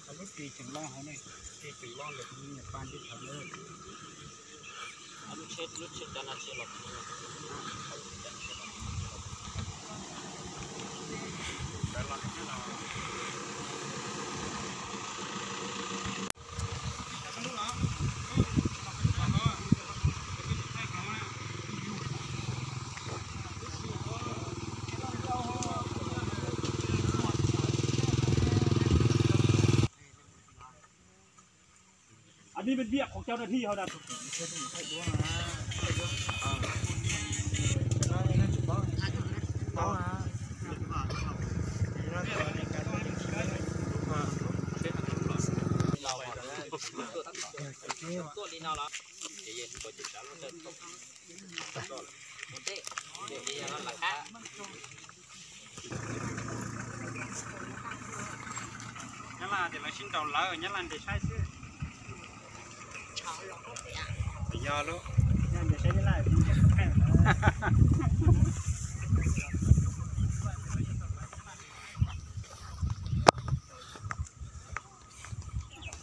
ເອົາລົດຕີເສັງລ້ອເຮົານີ້ ຕີເສັງລ້ອແບບນີ້ ປານທີ່ເຂົາເລີຍ ເອົາລົດເຊັດ ລົດເຊັດຈານນາເຊລອກ ອັນນີ້ເປັນວຽກຂອງເຈົ້າໜ້າທີ່ເຮົານະ.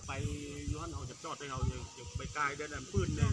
ໄປຢູ່ຫັ້ນ ເຮົາຈະຈອດໃຫ້ເຮົາ ຢ່າໄປກາຍເດີ ອັນປືນແນ່.